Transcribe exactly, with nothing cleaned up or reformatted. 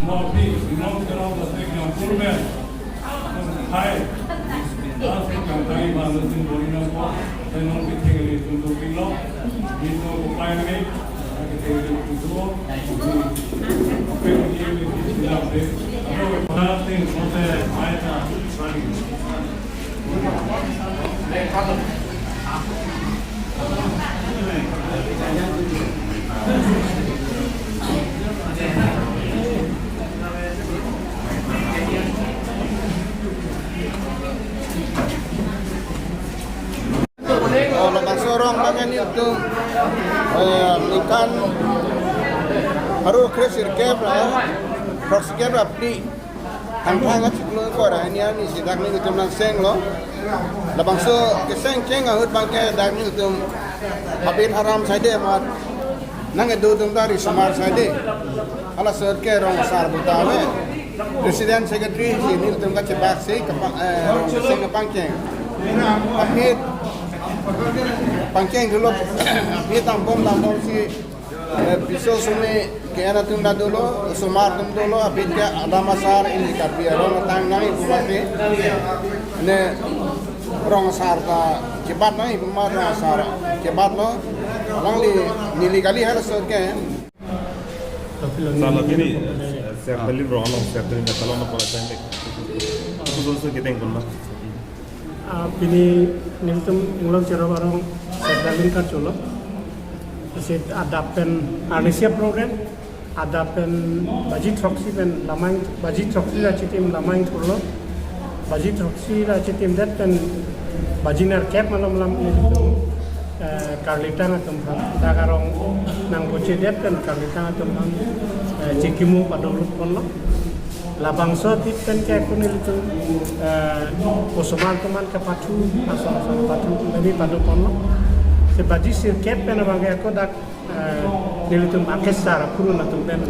Maupi, Imong Kerong Pasek yang Purmen. Hai. Asik yang tadi malu sin bori nangko. Saya nong piteng ini tuntuk pilo. Itu upaya ini. Kita ini tuntuk. Oke, ini, ini, ini, ini. Apa, apa, ting, kote, mai ta, tadi. Oh, labangso arong abang nelitum, eh, ningkan pharo kresirkep ra, pharo kresirkep ra phli. Tangthang achiklo ko ra ini arni si dak nelitum nangsenglo. Labangso kesengcheng ahut abangke dak nelitum habit haram saide amat nang-edo atum ta risomar saide. Halaso ahut ke rong asar buta ave. President secretary si nelitum kachebak si kapa-, eh, rong keseng kapangcheng. Habit pangcheng dolo, habit tambom tambom si Eh, piso sumi ke-en atum ta dolo, osomar atum dolo, habit ke adam asar, ili Karbi arong atang nangji pu mati. Ne rong asar ta kebat nangji pu mati, rong asar kebatlo. Alangli neli kali halaso ahut ke. Sala pini, eh, Serdalin rong along, Serdalin na talon na pala chandek. Aku so so kiteng pun ma. Ah, pini nelitum Inglong Cherop arong Serdalin kacholo. Isi adap pen arnisia program, adap pen baji throksi pen lamang, baji throksi ra chitim lamang thurlo. Baji throksi ra chitimdet pen baji nerkep malom lam nelitum, eh, Karlitang atum aphan. Dak arong nangbochedet pen Karlitang atum aphan, eh, chikimo padolok ponlo. Labangso atip pen ke ako nelitum, eh, osomar atum aphan kapathu, aso aso kapathu, meni pado ponlo. Si baji sirkep pen abangke ako dak, eh, nelitum orchestra apurun atum pen